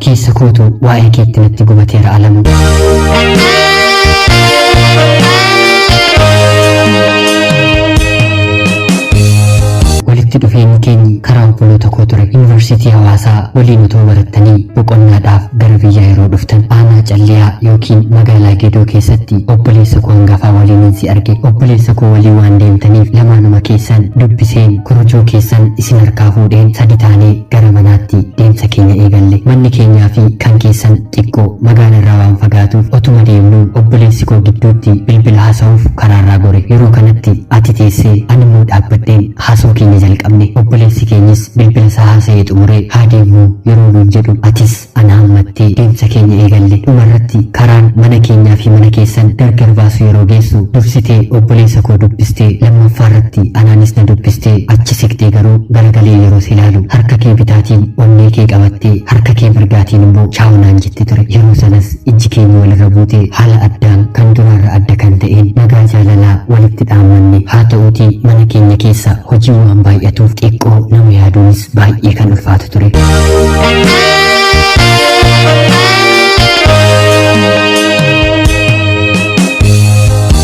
Keessa kootu waa'ee keetti natti gubateera Alamu. Walitti dhufeenyi keenyi karaa obboloota koo ture. Yuunivarsiitii Hawaasaa waliin otoo barattanii boqonnaadhaaf gara biyyaa yeroo dhuftan aanaa Calliyaa yookiin magaalaa Geedoo keessatti obboleessa koo hangafaa waliinin si arge. Obboleessa koo waliin waan deemtaniif lamaanuma keessan dubbiseen korojoo keessan isin harkaa fuudheen sadi taanee gara manaatti deemsa keenya eegalle. Manni keenyaa fi kan keessan xiqqoo magaala irraa waan fagaatuuf otuma deemnuu obboleessi koo gidduutti bilbila haasa'uuf karaarraa gore. Yeroo kanatti ati teessee ani immoo dhaabbadheen haasoo keenya jalqabne. Obboleessi keenyis bilbila isaa haasa'ee xumuree haa deemnu yeroo nuun jedhu atis ana hammattee deemsa keenya eegalle. Dhumarratti karaan mana keenyaa fi mana keessan gargar baasu yeroo geessu dursitee obboleessa koo dubbistee lammaffaa irratti anaanis na dubbistee achi siqtee garuu garagalee yeroo si ilaalu harka kee bitaatiin onnee kee qabattee harka kee mirgaatiin immoo chaawu naan jette ture. Yeroo sanas ijji keenya walirra buutee haala addaan kan duraarra adda kan ta'een nagaa jaalalaa walitti dhaammanne. Haa ta'uutii mana keenya keessa hojii waan baay'atuuf xiqqoo nama yaaduunis baay'ee kan ulfaatu ture.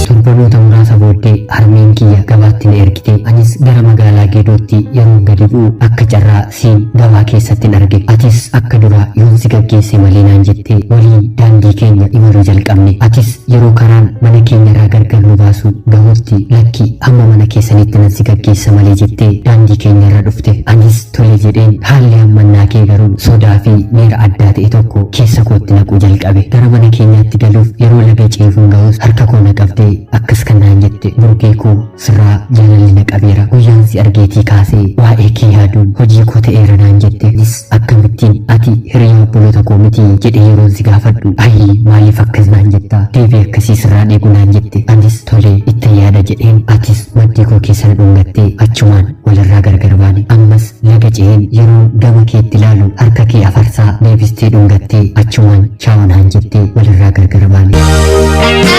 Torbanoota muraasa booddee harmeen kiyya gabaatti na ergite. Anis gara magaalaa Geedootti yeroon gadi bu'u akka carraa siin gabaa keessattin arge. Atis akka duraa yoon si gaggeesse malee naan jettee waliin daandii keenya imaluu jalqabne. Atis yeroo karaan mana keenyarraa gargar nu baasu gahutti lakki hamma mana keessanitti nan si gaggeessa malee jettee daandii keenyarra dhufte. Anis tole jedheen haalli hammannaa kee garuu sodaa fi miira addaa ta'e tokko keessa kootti naquu jalqabe. Gara mana keenyaatti galuuf yeroo laga ceefuun gahus harka koo na qabdee akkas kan naan jette, burgee koo sirraa jaalalli na qabeera, guyyaan si argeetii kaasee waa'ee kee yaaduun hojii koo ta'eera naan jette. Anis akkamittiin ati hiriyaa obboloota koo miti jedhee yeroon si gaafadhu, ayii maaliif akkas naan jetta, deebii akkasii sirraa dheegu naan jette. Anis tolee ittan yaada jedheen atis maddii koo keessa na dhungattee achumaan walirraa gargar baane. Ammas laga ce'een yeroo gama keetti ilaalu harka kee afarsaa deebistee dhungattee achumaan chaawu naan jettee walirraa gargar baane.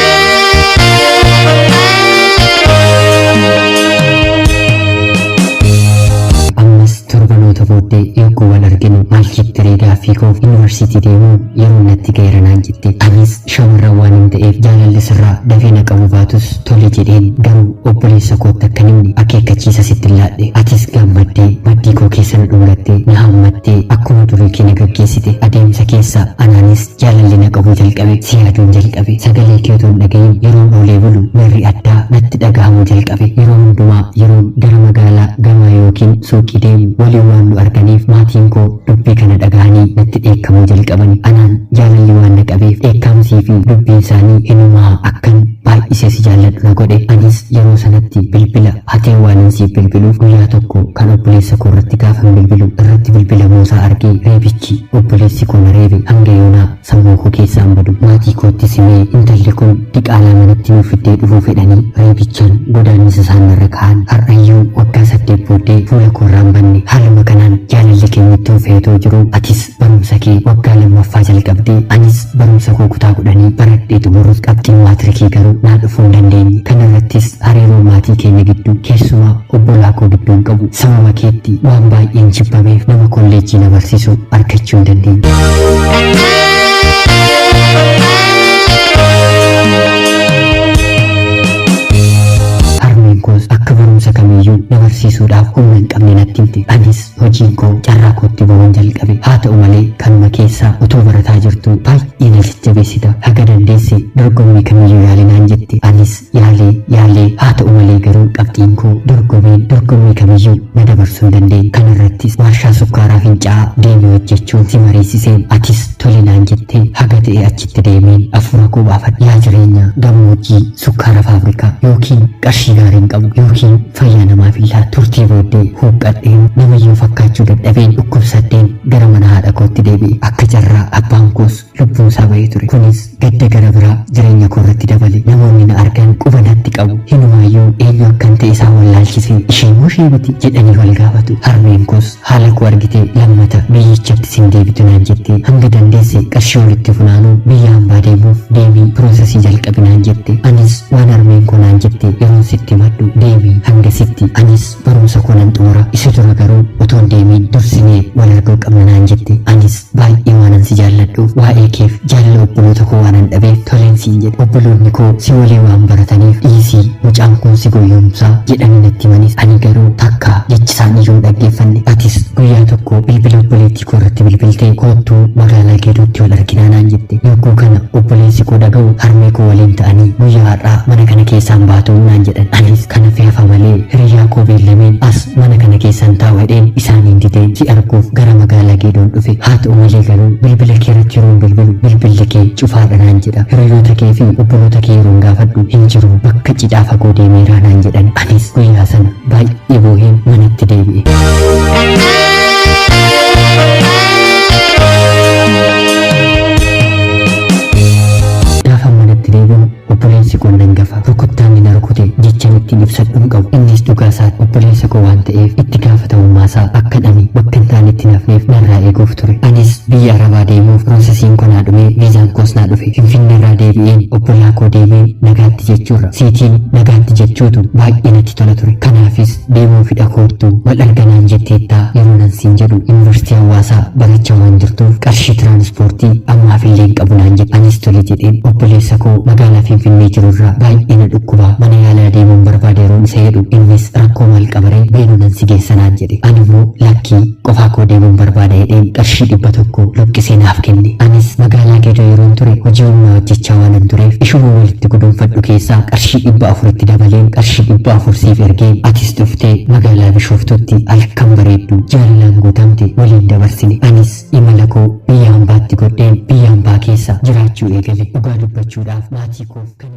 Ammas torbanoota booddee yogguu wal arginu maal jette ree gaaffii koof yuunivarsiitii deemuu yeroo natti ga'eera naan jette. Anis shamarran waan hin ta'eef jaalalli sirraa dafee na qabu baatus tole jedheen garuu obboleessa kootti akka himne akeekkachiisa sitti laadhe. Atis gammaddee maddii koo keessa na dhungattee na hammattee akkuma durii kee na gaggeessite. Adeemsa keessa anaanis jaalalli na qabuu jalqabe, si yaaduun jalqabe. Sagalee kee otoo hin dhagahin yeroon oolee bulu miirri addaa natti dhagahamuu jalqabe. Yeroo hundumaa yeroon gara magaalaa gamaa yookiin suuqii deemu waliin waan nu arganiif maatiin koo dubbii kana dhagahanii natti dheekkamuu jalqabani. Anaan jaalalli waan na qabeef dheekkamsii fi dubbiin isaanii inumaa akkan baay'isee si jaalladhu na godhe. Anis yeroo sanatti bilbila hatee waanan siif bilbiluuf guyyaa tokko kan obboleessa koo irratti gaafan bilbilu irratti bilbilamuu isaa argee reebichi obboleessi koo na reebe hanga yoonaa sammuu koo keessaa hin badu. Maatii kootti simee intalli kun diqaalaa manatti nuuf fiddee dhufuu fedhanii reebichaan godaannisa isaan narra ka'an har'ayyuu waggaa 8 booddee fuula koo irraa hin banne. Haaluma kanaan jaalalli keenya itti fufee otoo jiruu atis barumsa kee waggaa 2ffaa jalqabdee anis barumsa koo kutaa 10 baradhee xumurus qabxiin maatirikii garuu naa dhufuu hin dandeenye. Kana irrattis hariiroo maatii keenya gidduu keessumaa obbolaa koo gidduu hin qabu sababa keetti waan baay'een jibbameef nama kolleejjii na barsiisu argachuu hin dandeenye. Harmeen koos akka barumsa kamiiyyuu na barsiisuudhaaf humna hin qabne natti himte. Anis hojiin koo carraa kootti ba'uun jalqabe. Haa ta'u malee kanuma keessaa otoo barataa jirtuu baay'ee na jajjabeessita. Haga dandeesse dorgommii kamiyyuu yaali naan jette. Anis yaalee yaalee haa ta'u malee garuu qabxiin koo dorgomeen dorgommii kamiyyuu na dabarsuu hin dandeenye. Kana irrattis warshaa sukkaaraa Fincaa'aa deemee hojjechuun si mariisiseen atis tole naan jettee haga ta'e achitti deemeen afuura koo baafadhe. Yaa jireenya gammoojjii sukkaara faabrikaa yookiin qarshii gaarii hin qabu yookiin fayyaa namaaf hin laatu. Turtii booddee huuqqadheen namayyuu fakkaachuu dadhabeen dhukkubsadheen gara mana haadha kootti deebi'e. Akka carraa abbaan koos lubbuun isaa ba'ee ture. Kunis gadda gara biraa jireenya koo irratti dabale. Namoonni na argan quba natti qabu. Hinumaayyuu eenyu akkan ta'e isaan wallaalchisee ishee moo ishee miti jedhanii wal gaafatu. Harmeen koos haala koo argitee lammata biyyichatti sin deebitu naan jettee hanga dandeesse qarshii walitti funaanuu biyya hambaa deemuuf deemii piroosesii jalqabi naan jette. Anis waan harmeen koo naan jette yeroon sitti himadhu deemii hangasitti anis barumsa koo nan xumura. xumura. Isa dura garuu otoo hin deemiin dursinee wal arguu qabna naan jette. Anis baay'ee waanan si jaalladhuuf waa'ee keef jaalala obboloota koo waanan dhabeef toleen siin jedhe. Obboloonni koo si waliin waan barataniif dhiisii mucaan kun si goyyomsaa jedhanii natti himanis ani garuu takka jechi isaanii iyyuu hin dhaggeeffanne. Atis guyyaa tokko bilbila obboleettii koo irratti bilbiltee koottuu magaalaa Geedootti wal arginaa naan jette. Yogguu kana obboleessi koo dhaga'u harmee koo waliin ta'anii guyyaa har'aa mana kana keessaan baatuu naan jedhan. Anis kana feefa malee hiriyaa koo beellameen as mana kana keessaan taa'u jedheen isaaniin didee si arguuf gara magaalaa Geedoon dhufe. Haa ta'u malee garuu bilbila kee irratti yeroon bilbilu bilbilli kee cufaadha naan jedha. Hiriyoota kee fi obboloota kee yeroon gaafadhu hin jiru bakka cidhaa fagoo deemeeraa naan jedhan. Anis guyyaa sana baay'ee booheen manatti deebi'e. Gaafa manatti deebi'u obboleessi koo nan gafa rukuttaan ni na rukute jechan ittiin ibsadhu hin qabu. Innis dhugaa isaati obboleessa koo waan ta'eef itti gaafatamummaa isaa akkan ani bakka hin taanetti hin hafneef narraa eeguuf ture. Anis biyya Arabaa deemuuf piroosesiin koo naa dhumee viizaan koos naa dhufe. Finfinneerraa deebi'een obbolaa koo deemeen nagaatti jechuurra siitiin nagaatti jechuutu baay'ee natti tola ture. Kanaafis deemuu fidha koottu wal arganaan jetteettaa yeroo nan siin jedhu yuunivarsiitii hawaasaa barachaa waan jirtuuf qarshii tiraanispoortii ammaaf illee hin qabu naan jedhe. Anis tole jedheen obboleessa koo magaalaa Finfinnee jirurraa baay'ee na dhukkubaa mana yaalaa deemuun barbaade yeroon isa jedhu innis rakkoo maal qabaree beenuu nan si geessa naan jedhe. Ani immoo lakkii qofaa koo deemuun barbaada jedheen qarshii 100 luqqisee naaf kenne. Anis magaalaa Geedoo yeroon ture hojii humnaa hojjechaa waanan tureef ishuma walitti guduunfadhu keessaa qarshii 400tti dabaleen qarshii 400 siif ergeen atis dhuftee magaalaa Bishooftuutti halkan bareeddu jaalalaan guutamte waliin dabarsine. Anis imala koo biyya hambaatti godheen biyya hambaa keessa jiraachuu eegale. Dhugaa dubbachuudhaaf maatii koof kan